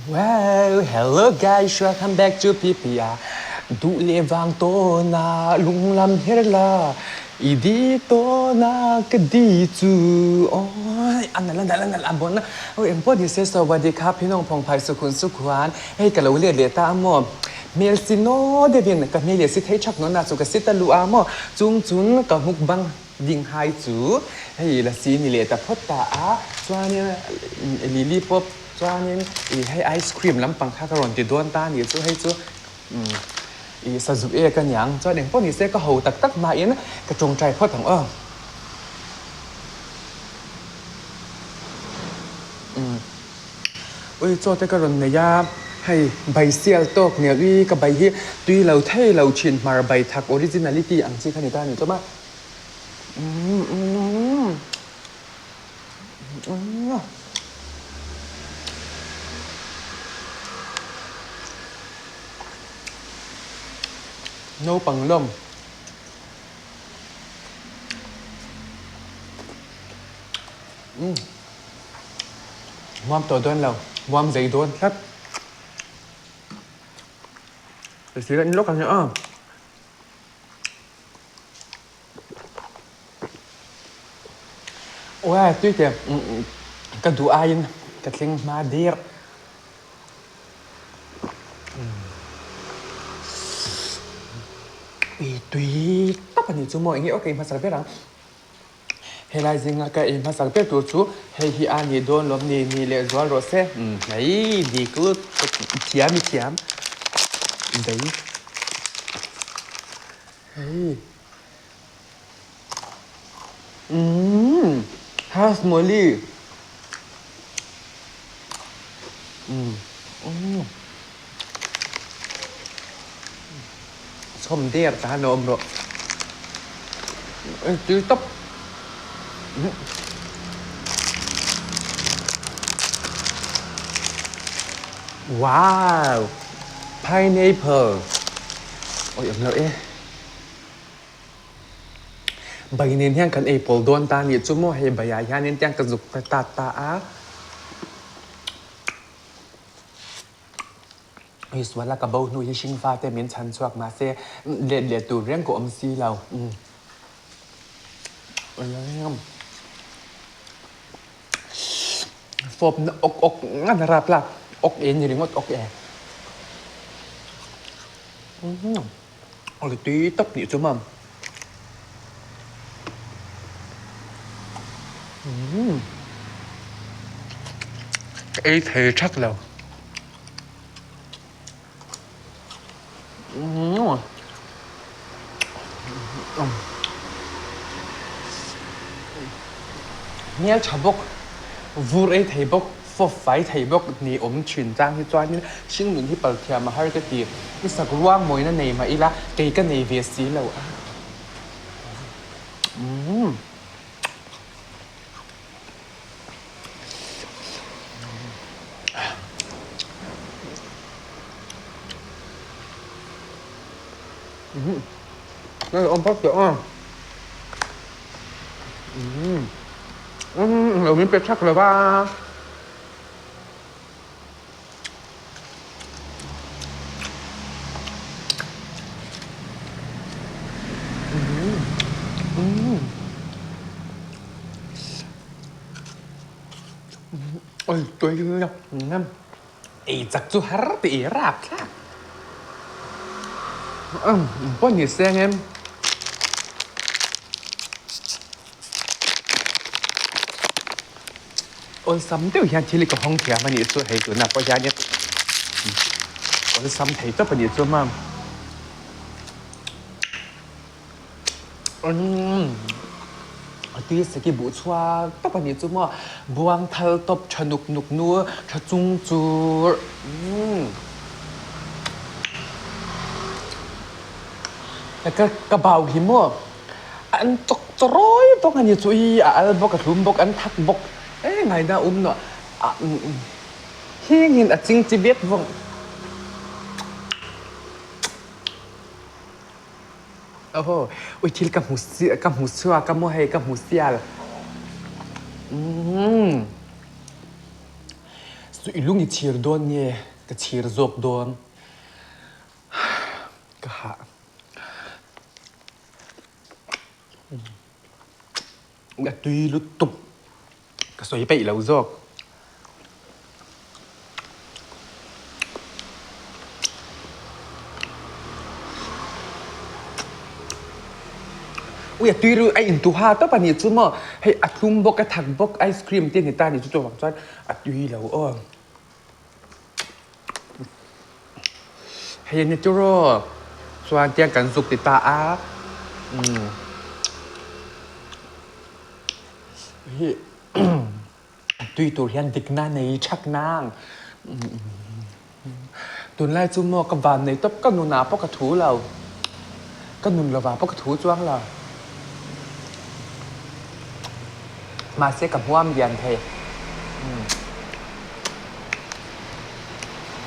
Wow, hello guys, welcome back to PPR. Duh leh vang tawn ah lunglam her la, i di tawn ah ka di cu. Oi, a nal a nal a nal a bon. Oi, engpawh ni se sawadi kha phinong phong phai sukhun sukhuan. Hei ka lo let leh ta a maw. Hmel si naw deuhin ka hmel leh si thei thak naw na chu ka si ta lu a maw. Chung chun ka mukbang ding hai chu hei la si ni leh ta phawt ta a. Chuanin lily pop Chuanin i hei ice cream lampang kha ka rawn ti dawn ta anih chu hei chu i sazuk ek aniang chuan engpawh ni se ka ho tak tak hmain ka tawngtai phawt ang aw. Ui chaw te ka rawn nei a hei bai sial tawk nia ui ka bai hi tui lo thei lo thin hmar bai thak originality ang chi kha ni ta anih chu ma. Naupang lawm. Muam tawh dawn lo, muam zei dawn tlat. Thil an lawk ang e aw. Uai tui te ka duh aiin ka thleng hma der. Ui tui tak a nih chu maw eng nge aw ka ei hmasak ber ang. Helai zinga ka ei hmasak ber tur chu hei hi a nih dawn lawm ni ni leh zual rawh se. Hei dik lutuk i thiam i thiam. Bei. Hei. Umm has mawli. Umm umm. Chhawm der ta han awm rawh. Tui tawp. Wow! Pineapple! Oi awm lo e. Bai nen hian kan ei pawl dawn ta nih chu maw hei bai ah hianin tiang ka zuk ta tat ta a. Hei sual a ka bo hnu hi hringfa te min chhan chhuak mahse let leh tur reng ka awm si lo. Fawp na awk awk ngat a rap lak awk e ni ringawt awk e. Ri tui tawp nih chu mam. Ka ei thei thak lo. Hmel tha bawk, vur ei thei bawk, fawp fai thei bawk ni awm thin chang hi chuanin hringnun hi pal thiam a har ka ti. I sak ruang mawina nei mah ila kei ka nei ve si lo a. Lo min pe thak lo va. Oi tui ngam ei chak chu har ti i rap thlak pawh ni seng em. Awlsam deuh hian thil hi ka hawng thiam a nih chu hei tunah pawh hianin awlsam thei tawp a nih chu mam. A ti seki buh chhuak tawp a nih chu maw buang thal tawp tha nuk nuk nu tha chung chur. Ka bau hi maw. An chawk chawrawi bawk a ni chu i a al bawk a hlum bawk an thak bawk e ngaina um nawh ah hing in a ching chi bet vawng aw ui thil ka hmu ka hmu chhuak a maw hei ka hmu sial umm. Chu i lung i chhir dawn nge ka chhir zawk dawn? Ka hah. A tui lutuk. Ka sawi peih lo zawk. Ui a tui ru a in tuha tawp a nih chu maw hei a tlum bawk a thak bawk ice cream te a ni ta a nih chu chuvang chuan a tui lo aw. Hei a ni tiraw chuan tiang kan zuk ti ta a umm. Hi tui tur hian dikna nei thak nang. Tunlai chu maw ka van nei tawp ka nunah pawh ka thu lo. Ka nun lovah pawh ka thu chuang lo. Mahse ka hmuam lian thei.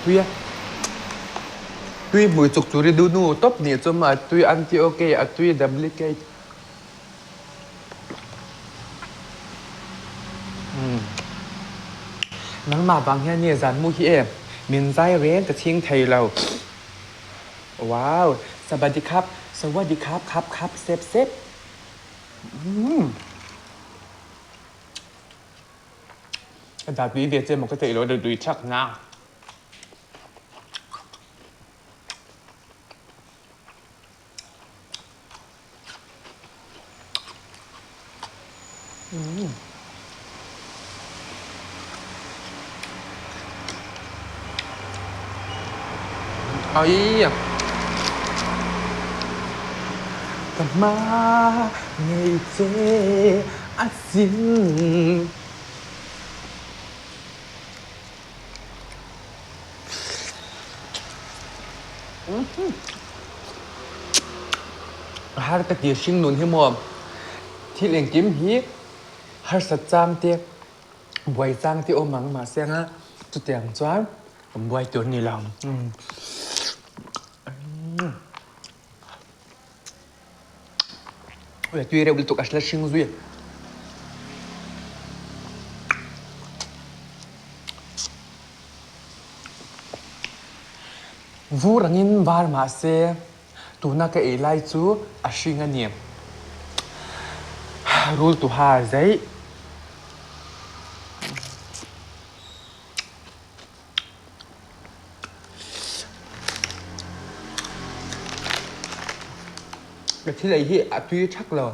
Tui a tui hmui chuk tur i du nu tawp nih chu maw a tui anti okay a tui duplicate. Nangmah vang hian nge zan mu hi e, min zai reng ka chhing thei lo. Wow! Sabadi khap, sawadi khap khap khap sep sep. Umm. Ka dah tui ve che maw ka theih lo tui thak na. Aii ka hma ngei che a sin. Har ka ti hring nun hi maw thil engkim hi harsat chang te buai chang te awm ang mahse anga chutiang chuan awm buai tur a ni lo. Tui reuh lutuk a hla hring zui. Vur angin var mahse tuna ka ei lai chu a hring a ni. Rul tuha zeih. Ka thil ei hi a tui thak lo.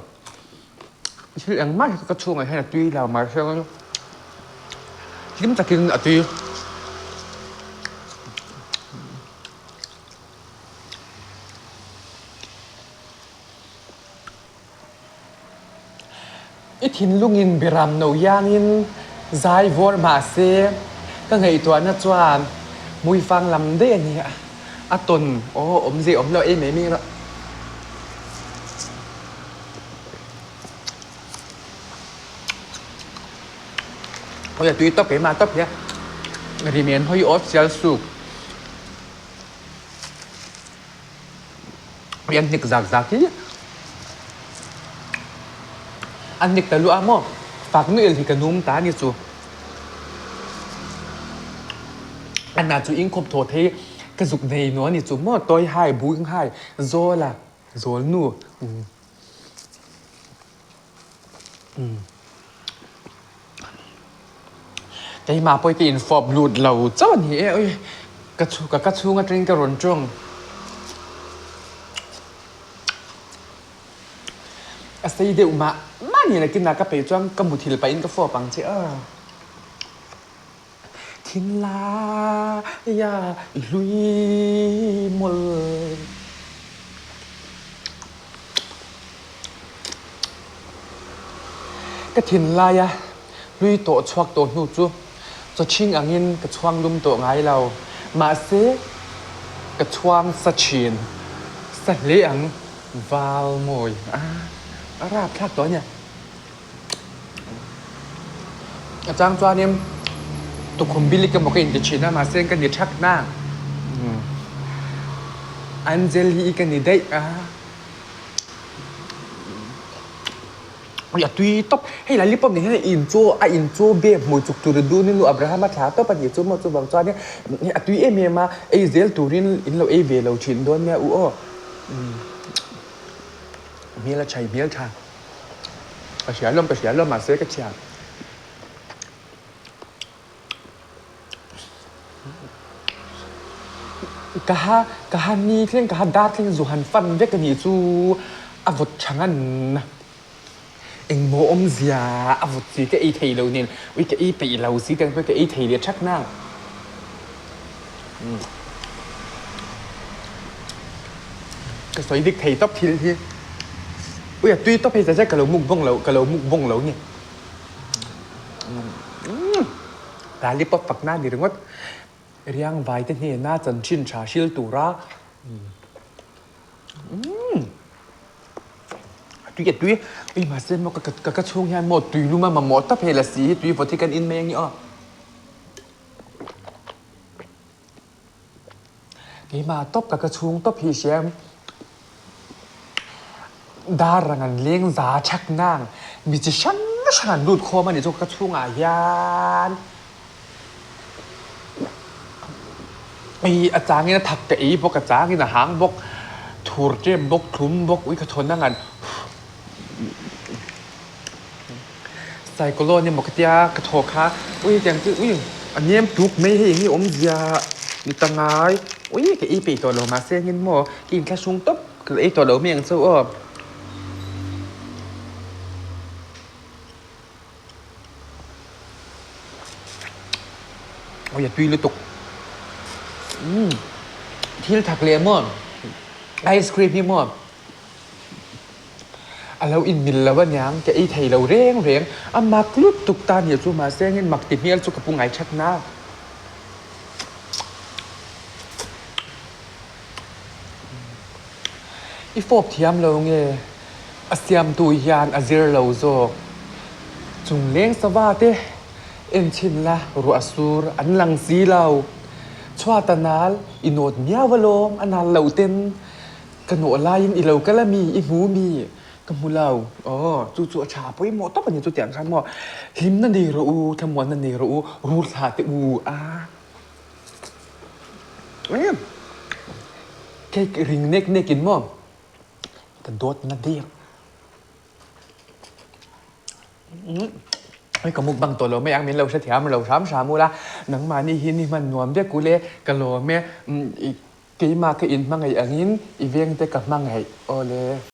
Thil engmah hi ka chhungah hian a tui lo mahse hlim takin a tui. I thinlungin biram no iangin zai vawr mah se, ka ngaihtuahna chuan hmuifang lam daih a ni a tawn aw awmzia awm lo ei mai mai rawh. Oi a tui tawp keimah tawp hi a rimen hawi awt sial suk. An hnik zak zak hi an hnik ta luah maw fak nuih hi ka num ta ni chu anah chu in khawp thaw thei ka zuk nei nuah ni chu maw tawi hai buing hai zawl a zawl nu Keimah pawh hi ka infawp lut lo chauh a ni e ui ka chhu ka ka chhung atangin ka rawn tawng a sei deuh mah mah ni nakin ah ka peih chuan ka muthilh pahin ka fawp ang che a thinlaia i hlui mawlh. Ka thinlaia hlui tawh chhuak tawh hnu chu chawchhing angin ka chhuang lum tawh ngai lo. Mahse, ka chhuang sa thin. Sa hle ang val mawi a, a rapthlak tawh a nia. A chang chuanin tukhum bilik emaw ka inti thin a, mahse ka ni thak na. Angel hi ka ni daih a. A tui tawp. Hei lollipop nen hian a in chu a in chu be hmui chuk tur dun in Abraham a thla tawp a nih chu maw chuvang chuan in a tui em em a ei zel turin in lo ei ve lo thin dawn nia u aw. Hmel a chhai hmel tha. Ka hria lawm ka hria lawm mahse ka thiam. Ka ha ka ha ni thleng ka ha dar thleng zu han fan vek a nih chu a vawt tha ngan. Engmaw awmzia a vawt si ka ei thei lo nen ui ka ei peih lo si tiang pawh ka ei thei leh thak na. Ka sawi dik thei tawp thil hi. Ui a tui tawp hei zet zet ka lo mukbang lo ka lo mukbang lo ni. Lollipop fakna a ni ringawt. Riangvai te hnena chanchin tha hril tura a tui a tui ui mahse maw ka ka chhung hian maw tui lum a mamawh tawp hei lasi hi tui vawt hi kan in mai ang i aw. Keimah tawp ka ka chhung tawp hi hria dar rang an leng za thak nang mi chi hrang hrang an lut khawm a nih chu ka chhungah hian ui a changin a thak ka ei bawk a changin a hang bawk thur ṭem bawk thlum bawk ui ka thawn ang an. Cyclone emaw ka tia ka thaw kha ui tiang chu ui a nem tuk mai hei eng nge awmzia ni ta ngai ui ka ei peih tawh lo mahse engin maw ka inthlahrung tawp ka la ei tawh lo mai ang chu aw. Ui a tui lutuk umm thil thak leh maw ice cream hi maw. A lo inmil lo aniang, ka ei thei lo reng reng. A mak lutuk ta nia chu mahse engin mak ti hmel chu ka pu ngai that na. I fawp thiam lo nge a siamtu hian a zir lo zawk. Chung leng sava te en chhin la ruah sur an lang si lo. Chhuat a nal i nawt miau alawm a nal loh ten. Ka nawh laiin i lo kal a mi, i hmu mi? Ka hmu lo. Aw, chu chu a tha pawimawh tawp a ni chutiang khan maw. Hlimna nei rawh u, thlamuanna nei rawh u, rul thla teh u a. Cake ring nek nek in maw ka dawt na dek. Hei ka mukbang tawh lo mai ang min lo hrethiam lo hram hram ula nangmahni hi ni hman nuam vek ule ka lawm e. Keimah ka inhmangaih angin i vengte ka hmangaih. Awle.